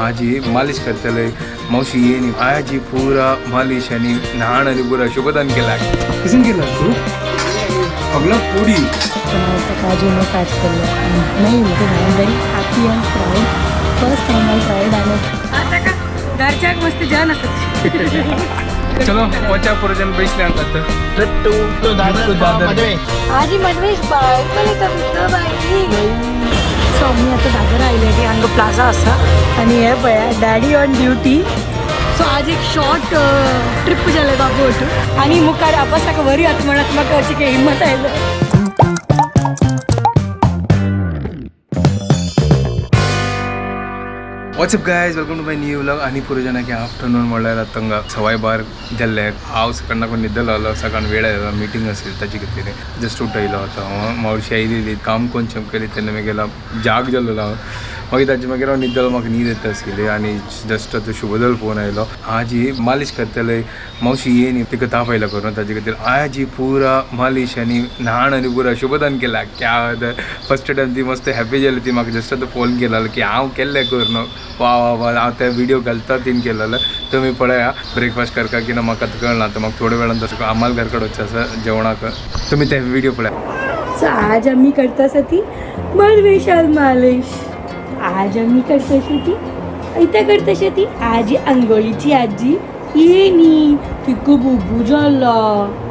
आजी मालिश करतले मावशी येयनी आजी पुरा मालिश आनी न्हाण आनी पुरा शुभदान केला. कशें केला तूं सगळो पुडी. आजी मसाज केल्लो. नाही, I am very happy and proud. First time I tried and घरच्याक मस्त जेवण आसा. चलो वचा पुरजन बैसले आता. दादर. आजी मधवेश बाय बाई. सो आमी आतां दादर आयले की हांगा प्लाझा आसा आनी हे पळया डॅडी ऑन ड्युटी. सो आज एक शॉर्ट ट्रिप जालें बाबू ओटू आनी मुखार आपस ताका वरी आतां म्हणत म्हाका अशी काही हिम्मत आयलो. What's up guys, welcome to my new vlog. आनी पुरजनाके आफ्टरनून म्हणल्यार आतां हांगा 12:15 जाल्ले. हांव सकाळ न्हिदलो, सकाळ वेळ आयलो, मिटींग आसली ताजे खातीर जस्ट उठयलो. आतां हांव मावशी आयलेली, काम कोण केली तेन्ना मागीर जाग जाल्लो हांव. मागीर ताजे मागीर हांव न्हिदलो, म्हाका न्हीद येता आसली. आनी जस्ट आतां शुभदल फोन आयलो, आजी मालिश करतले मावशी येयनी, तिका ताप आयला करून. ताजे खातीर आजी पुरा मालिश आनी न्हाण आनी पुरा शुभदान केला. क्या फर्स्ट टायम ती मस्त हॅपी जाली. ती म्हाका जस्ट आतां फोन केलेलो की हांव केल्लें करून, वा वा वा. हांव ते व्हिडिओ घालता तीन केलेले, तुमी पळया. ब्रेकफास्ट करता की ना म्हाका आतां कळना. आतां म्हाका थोड्या वेळान तसो आमाल घर कडेन वचचें आसा जेवणाक, तुमी ते व्हिडिओ पळया. सो आज आमी करता आसा ती मधवेशाल मालिश. आज आमी करता अशी ती इतें करता अशी ती आजी आंगोळीची आजी येयनी, तिका बुबू जाला,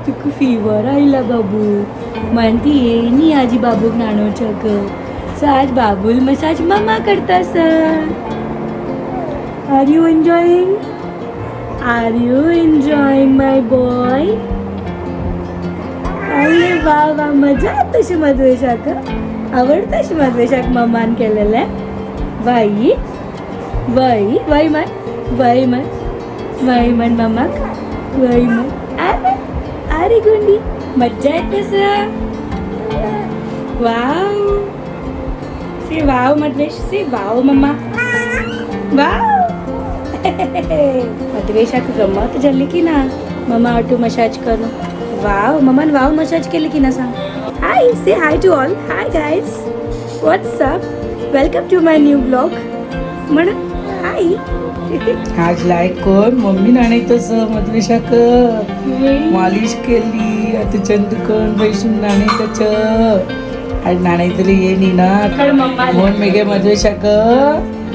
तिका फिवर आयला बाबू म्हण ती येयनी आजी बाबूक न्हाणोवच्याक. सो आज बाबूल मसाज मम्मा करता आसा. Are you enjoying? Are you enjoying my boy? अरे वा वा, मजा येता तशी मधवेशाक. आवडता अशी मधवेशाक ममान केलेलें. बाई बाई बाई म्हण, बाई म्हण, बाई म्हण मम्माक, बाई म्हण. अरे अरे गुंडी, मज्जा येते sir. Wow, say wow Madhvesh, say wow mamma, wow. मधवेशाक गमत जाली की ना मम्मा ऑटो मसाज करून. वाव मम्मान वाव मसाज केली की ना सांग. Hi, say hi to all. Hi guys, what's up, welcome to my new vlog म्हण. हाय. आज लायक कोण मम्मी न्हाणयतस मधवेशाक मालिश केली. आता चंद कोण बैसून न्हाणयतच. आज न्हाणयतली येयनी ना म्हणून मगे मधवेशाक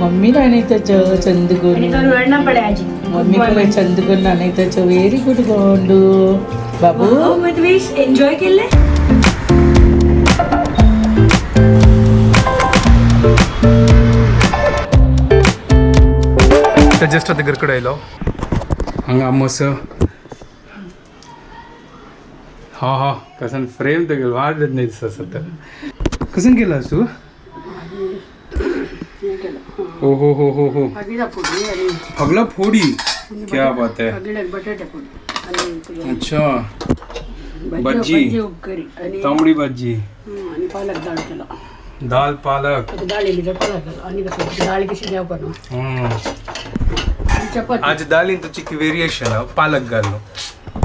मम्मी न्हाणयतच चंद कोण. रडना पडे आजी. मम्मी पळय चंद कोण न्हाणयतच. व्हेरी गुड गोंडू बाबू. मधवेश एन्जॉय केले. तर जस्ट आतां घर कडेन आयलो. हांगा मस्त हा हा कसन फ्रेम तर गेलो वाट नाही दिसत आतां. कसन केलं तू? हो हो हो हो हो, फगला फोडी, क्या बात है. अच्छा भजी, तांबडी भाजी, पालक डाळ केला. दाल पालक. डाळी पालक केला आणि कसं डाळ कशी द्याव करून. चपाती. आज दालीन तुझी व्हेरिएशन पालक घाललो.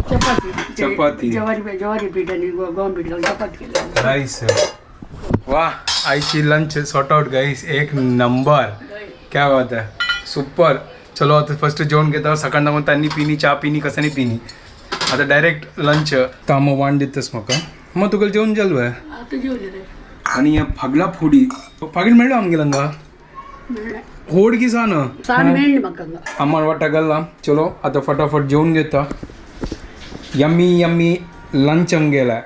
चपाती. चपाती. ज्वारी ज्वारी पीठ आणि गहू पीठ घालून चपाती केली. राईस. वा, आईची लंच सॉर्ट आउट गाईस, एक नंबर, क्या बात है, सुपर. चलो आता फर्स्ट जेवण घेता. सकाळ दाखवून त्यांनी पिनी चा पिनी कसानी पिनी, आता डायरेक्ट लंच. तामो वाण दितस म्हाका, मग तुका जेवण जालो आहे. आता जेवले रे. आणि ह्या फागला फोडी फागील मेळ्ळो आमगेल हांगा होड की सान. सान मेळ्ळी म्हाका. आम्हाला वाटा गल्ला. चलो आता फटाफट जेवण घेता. यम्मी यम्मी लंच आमगेला.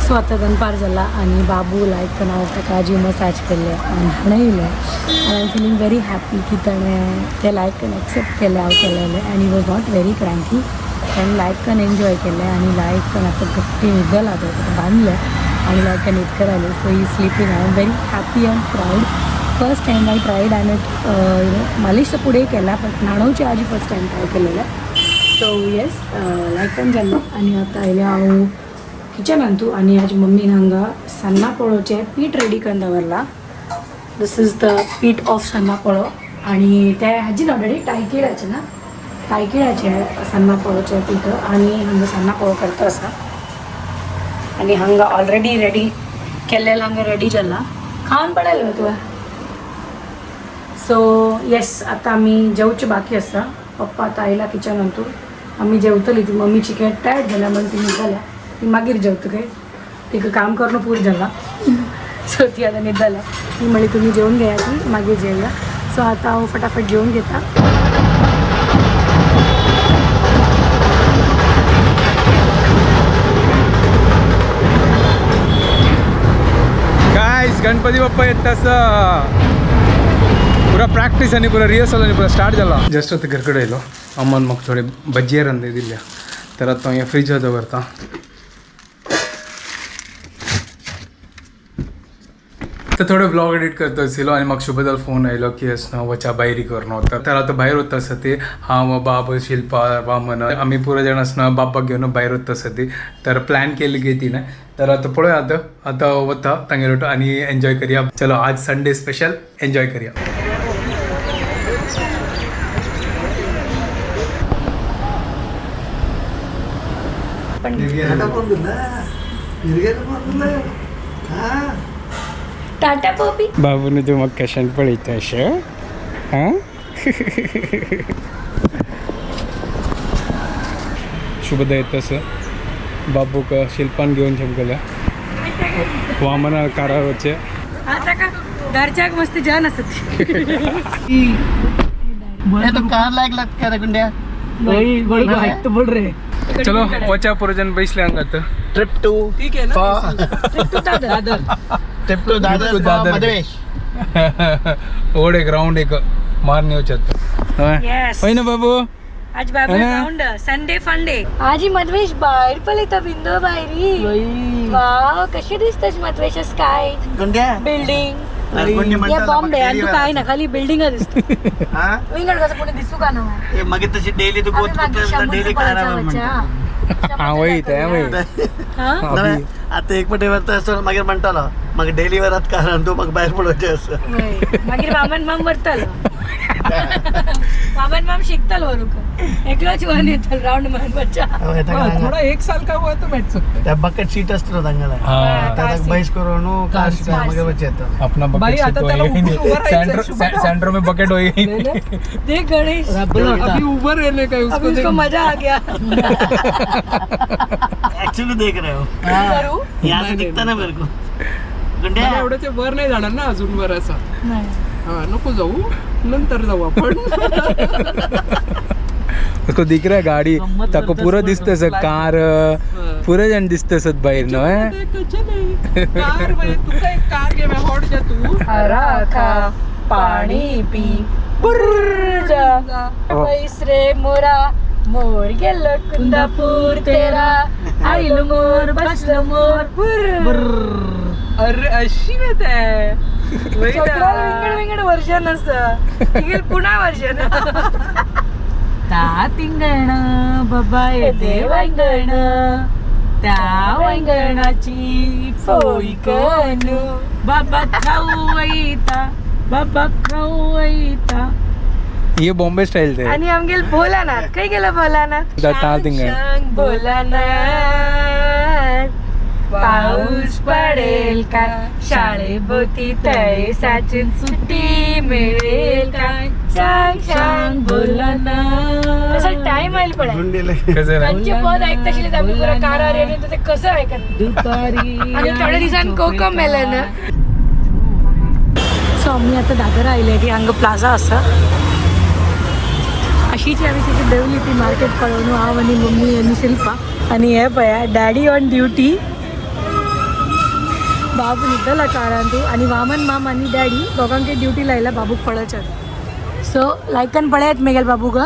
सो आतां दनपार जाला आनी बाबू लायक हांव ताका आजी मसाज केल्लें आनी न्हाणयलें आनी I am feeling very happy की ताणें तें लायक एक्सेप्ट केलें हांव केलेलें आनी was not very cranky. ताणें लायकन एन्जॉय केलें आनी लायकन आतां घट्टी न्हिदला. तो ताका बांदलें आनी लायकन न्हिदकर आयलें. So he sleeping. I am very happy and proud. First time I tried and it you know मालिश तर पुढे केला बट न्हाणोवची आजी फर्स्ट टायम ट्राय केलेलें. सो येस, लायकन जाल्लो आनी आतां आयलें हांव किचनान तूं आनी आज मम्मीन हांगा सान्नां पोळोचें पीठ रेडी करून दवरलां. This is the पीठ ऑफ सान्नां पोळो आनी ते हाजी ऑलरेडी तायकिळ्याचें ना, तायकिळ्याचें सान्नां पोळोचें पीठ आनी हांगा सान्नां पोळो करता आसा. आनी हांगा ऑलरेडी रेडी केल्लें हांगा रेडी जाला. खावन पडलें तुवें. सो सो येस आतां आमी जेवचे बाकी आसा. पप्पा आतां आयला किचनांतून, आमी जेवतली. ती मम्मीची काय टायर्ड जाल्या म्हणून ती न्हिदल्या, ती मागीर जेवता. काय तिका काम करून पूर जाला. सो ती आतां न्हिदल्या. ती म्हणली तुमी जेवन घेया, ती मागीर जेवया. सो आतां हांव फटाफट जेवन घेता. गायस गणपती बाप्पा येत तसं पुरा प्रॅक्टीस आणि पुरा रिहर्सल आणि पुरा स्टार्ट जाला. जस्ट आता घरकडे येयलो. अम्मान म्हाका थोडे भज्जे रांदे दिल्या, तर आतां हांव फ्रिजार दवरता. तर थोडे ब्लॉग एडिट करतो आशिल्लो आनी म्हाका शुभदाल फोन आयलो की अस ना वचा भायर करून वता. तर आतां भायर वता आसा ती हांव, बाब, शिल्पा, वामन आमी पुरो जाण आसना बाब्बाक घेवन भायर वता आसा ती. तर प्लॅन केल्ली गे ती ना. तर आतां पळोवया, आतां आतां वता तांगेर आनी एन्जॉय करया. चलो आज संडे स्पेशल एन्जॉय करया. टाटा पोपी. बाबून तूं म्हाका कशें पळयता अशें? हां, शुभदा येता आसा. बाबूक शिल्पान घेवन शेमकल्या वामना कारार वचचे. आता का घरच्याक मस्त जान असत. चलो वचा पुरजन बैसले हांगा आतां. ट्रिप टू ठीक आहे ना. Trip to Dadar to Dadar. Madhavesh. ओड एक राऊंड एक मारणे वचत. Yes. हय ना बाबू? आज बाबू है ना? राऊंड संडे फंडे. आजी मधवेश बाहेर पळयता विंडो भायरी. वाव कशी दिसतस मधवेश स्काय गुंड्या बिल्डिंग. गुंडी या म्हणटालो बॉम्बे म्हाका आणि तू डेली काय ना खाली बिल्डिंग दिसत. हा? विंगड कसं कोणी दिसू का ना. ए, मागीर तशी डेली तू आम्ही मागीर डेली समुद्र कारा पळोवचा. हा वय ते वय. हा? अभि. आता एक पटे वरता आसतना मागीर म्हणटालो म्हाका डेली वरात कारण तूं म्हाका भायर पडोवचें आसा. वय. मागीर वामन माम वरतलो. वामन माम शिकतलो वरूक एकलोच वन येतलो राऊंड मारपाच्या. हय, ताका हांगा. थोडा एक साल का हुआ तो बैठ सकते हैं. त्या बकेट सीट असतो तांगेले. हा. ताका बैस करून कार सीट मागीर वचें येता. अपना बाई, बकेट आता त्याला उभं उभं राहायचंय, शुभदा. सेंटर में बकेट होई. देख गणेश, अभी उबर रहने का है उसको. अभी उसको देख. मजा आ गया. ऍक्च्युअली देख रहे हो करू यहाँ से दिखता ना मेरे को गुंड्या. मला एवढं ते वर नाही जाणार ना अजून वर असं. नाही. हा नको जाऊ, नंतर जाऊ आपण. उसको दिख रहा है गाडी ताका पुरो दिसता सर कार पुरो जण दिसता सर बाहेर न्हय. कार बाई, तुका एक कार घे हॉट जा तू. हरा खा पाणी पी जा पैस रे मोरा मोर गेलो कुंदापूर तेरा आईल मोर बसलो मोर बुर्र. अरे अशी वेत आहे. सगळं विंगड विंगड वर्जन असं पुन्हा वर्जन. तिंगण बाबा येते वांगण त्या वांगणाची फोई कनू बाबा खाऊ ऐता बाबा खाऊ ऐता. हे बॉम्बे स्टाईल ते. आणि आमगेल भोलानाथ खंय गेलो भोलानाथ? ता तिंगण. सांग भोलानाथ पाऊस पडेल का शाळेभोवती तळे साचून सुट्टी मिळेल काय सांग सांग भोलानाथ. तसं टाइम आयल पडाय गुंडीला कसं ना त्यांचे पद ऐकताशिले आम्ही पुरा कारार येऊन ते कसं ऐकत दुपारी आणि थोड्या दिवसांनी कोकम मेलं ना. सो आम्ही आता दादर आयले की हांगा प्लाझा आसा. अशीच आमी तिथे देवली ती मार्केट पळोवन हांव आनी मम्मी आनी शिल्पा. आनी हे पळया डॅडी ऑन ड्युटी. बाबू न्हिदला कारान तूं आनी वामन माम आनी डॅडी दोगांकय ड्युटी लायला बाबूक पळोवच्याक. सो लायकन पळयात मेगेल बाबूक.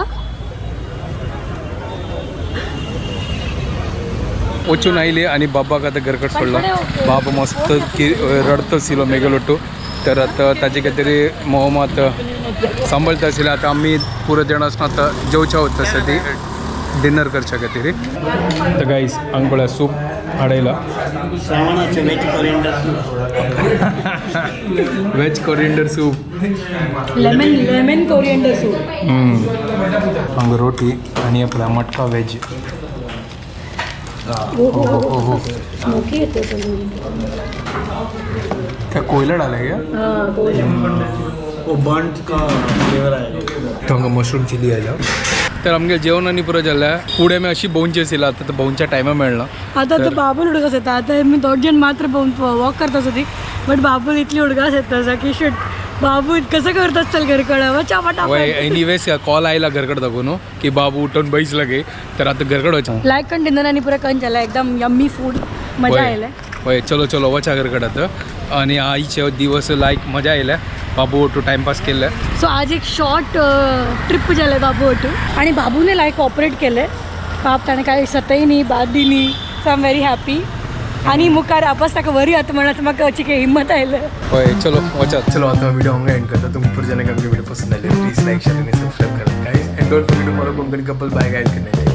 वचून आयली आणि बाबाक आतां घरकट सोडला. बाबा मस्त की रडतो आशिल्लो मेगेलोटू. तर आतां ताजे खातीर मोह आतां सांबाळता आशिल्ले. आतां आमी पुरो जाण आसना आतां जेवच्या वता आसा ती डिनर करच्या खातीर. तर गाईस हांगा पळया soup हाडयला. श्रावणाचे veg coriander veg coriander soup. Lemon lemon coriander soup. हांगा रोटी आणि आपला मटका वेज. हो हो हो हो. स्मोकी येते. क्या कोयला डाला है क्या? हां. वो बर्न का फ्लेवर आएगा. हांगा मशरूम चिली आयला. तर आमगे जेवण आनी पुरो जालें. फुडें आमी अशी भोंवची आशिल्ली, आतां तर भोंवच्या टायमा मेळना. आता तर बाबूल उडगास येता. आता मी दोग जण मात्र वॉक करता होती, बट बाबूल इतली उडगास येता की शिट, बाबू कसं करत चल घरकडं वचा वय. फटाफट. एनिवेज कॉल आयला घरकडे दाखवून न्हू की बाबू उठून बैस लगे, तर आता घरकडे वचा. लायक कन डिनर आणि पुरा कन झाला, एकदम यम्मी फूड, मजा आयले. वय, चलो चलो, वचा घरकडे आता. आणि आईचे दिवस लायक मजा आयल्या, बाबू ओटू टाइमपास केलं. सो आज एक शॉर्ट ट्रिप झालं बाबू ओटू आणि बाबूने लायक कॉपरेट केले. बाप ताणें काय सतय न्ही, बाद न्ही. So I am very happy. आणि मुखार आपस ताका वरी आता म्हणत म्हाका अशी काही हिम्मत आयले. होय, चलो वचा. चलो, आता व्हिडिओ हांगा एंड करता. तुमकां पुढे जाण्याक आमचे व्हिडिओ पसंत आले, प्लीज लाईक, शेअर आणि सबस्क्राईब करा guys, and don't forget to follow Konkani Couple. Bye guys, good night.